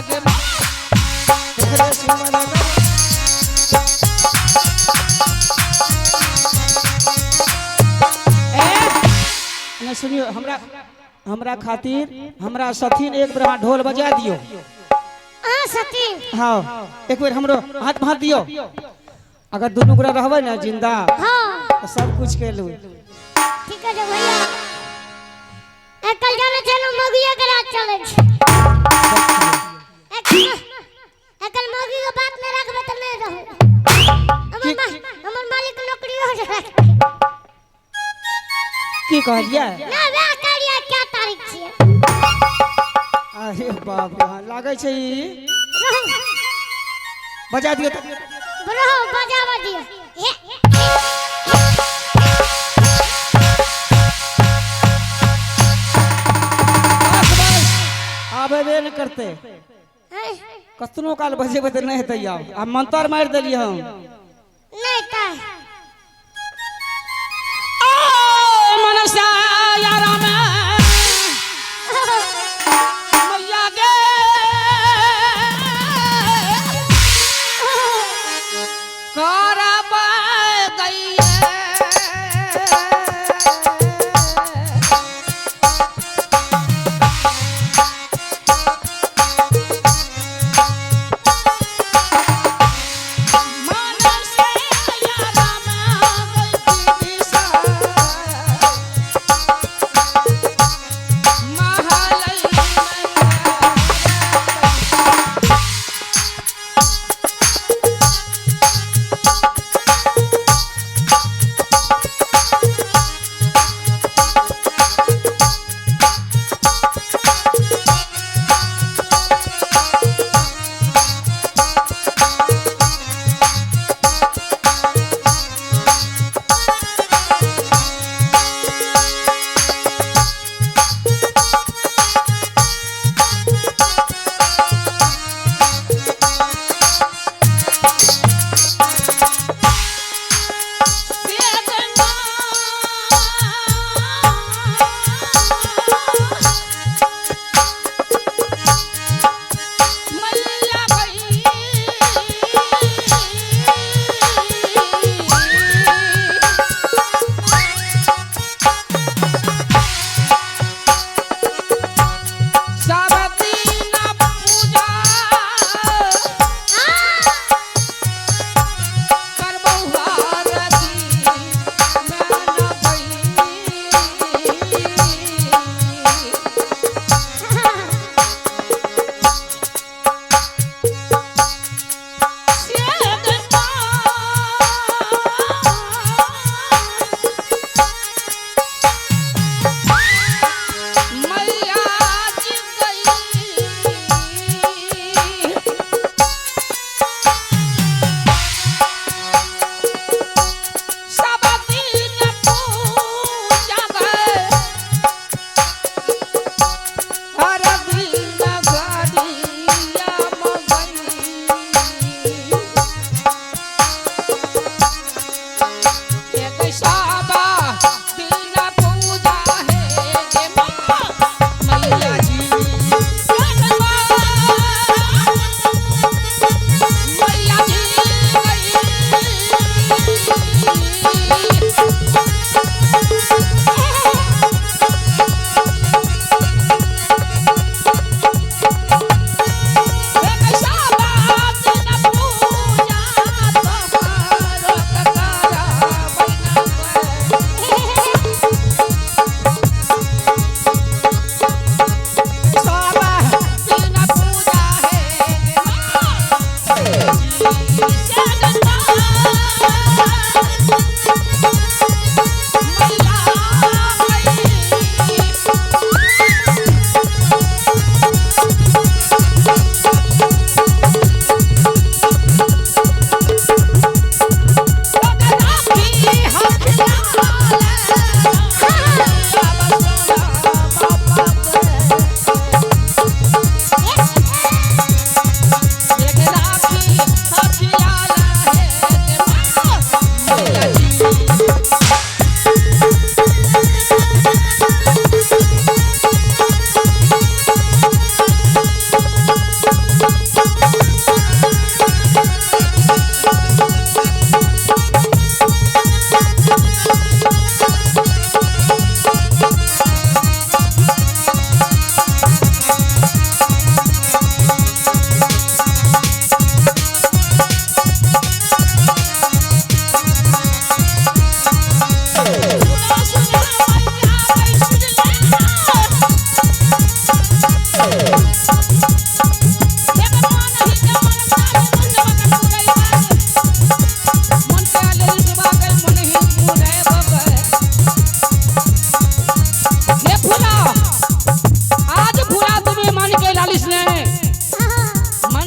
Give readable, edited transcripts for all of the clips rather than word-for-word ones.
गे माँ। देखले शिवाला का। ए ने सुनियो, हमरा हमरा खातिर हमरा सथिन एक बेर अहाँ ढोल बजा दियो। अहाँ सती। हाँ, एक बेर हमरो हाथ भात दियो। अगर दुनू गोरा रहबै ना जिंदा हाँ तो सब कुछ के लू। ठीक है भैया। एकल जाने छै ने मगिया के राज चलै छै। एकल मगी के बात नहीं रखबै तऽ नहीं रहू। हमर मालिक नौकरी हो जाए। की कहलियै? ना वएह कहलियै क्या तारीख छियै। अरे बाप रे, लागै छै ई। बजा दियो तऽ। रहो बजावा दियो। बस बस, आबेबे नहि करतै। कतनो काल बजेबै तऽ नहि हेतै। आब आब मंतर मारि देलियै हम। नहीं तऽ ओ मनसा यारा में मैया गे करब गैया। मनसा यारा में गई दिशा महलई में।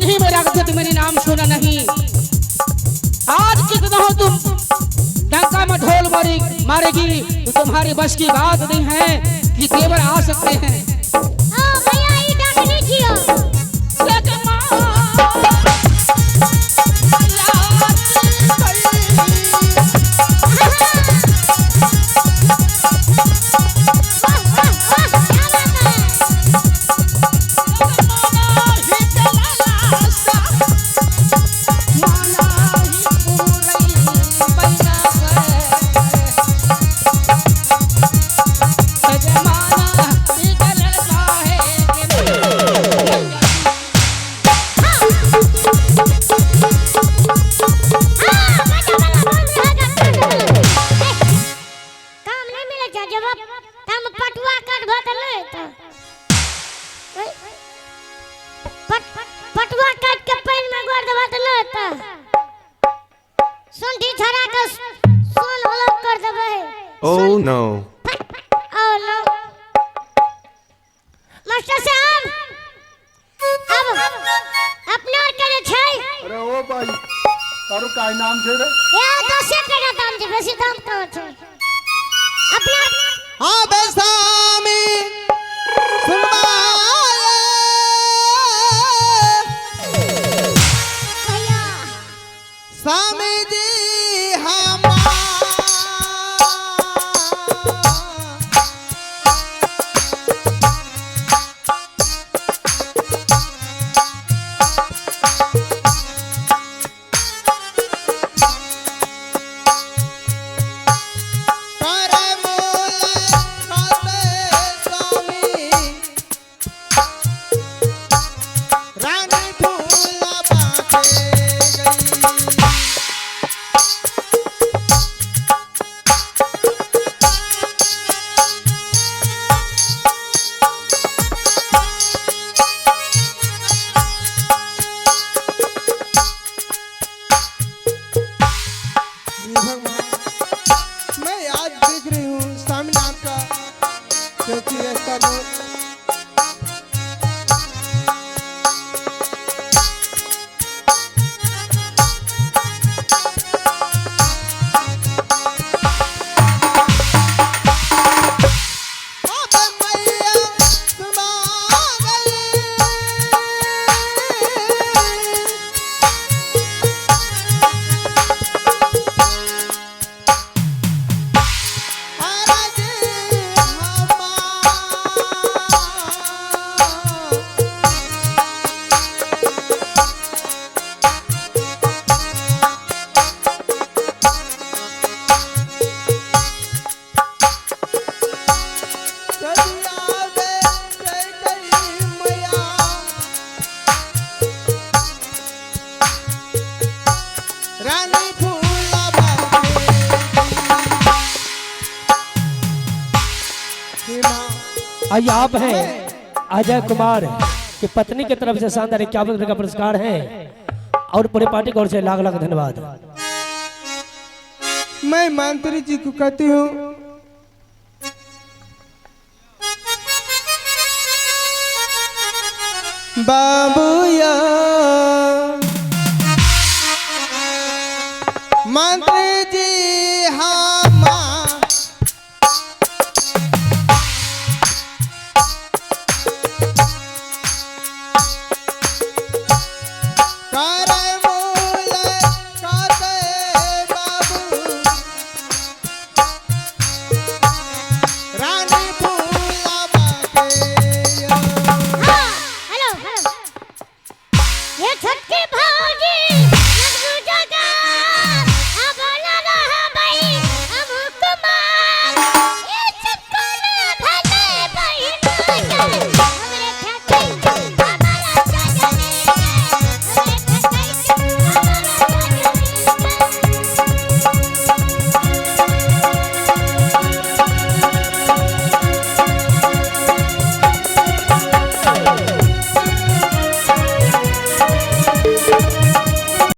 आंधी में रख दे तो मेरी नाम सुना नहीं। आज कितना हो तुम डंका में ढोल मारेगी तो तुम्हारी बस की बात नहीं है कि देवर आ सकते हैं। भैया ये डाकनी छियो। पटुआ काट के पैन में गोर देबा त नहीं त सुंडी छड़ा के सोन अलग कर देबे। Oh no. Oh no. Master साहब अब अपना के छै। अरे ओ भाई तारो काय नाम छै रे? ए 10 टका दाम छै, बेसी दाम कहाँ छै। अपना हां बेसामी सुनबा स्वामी जी आइए आप हैं अजय कुमार की पत्नी की तरफ से शानदार 51 रुपये का पुरस्कार है और पूरे पार्टी की ओर से लाख लाख धन्यवाद। मैं मंत्री जी को कहती हूँ बाबू या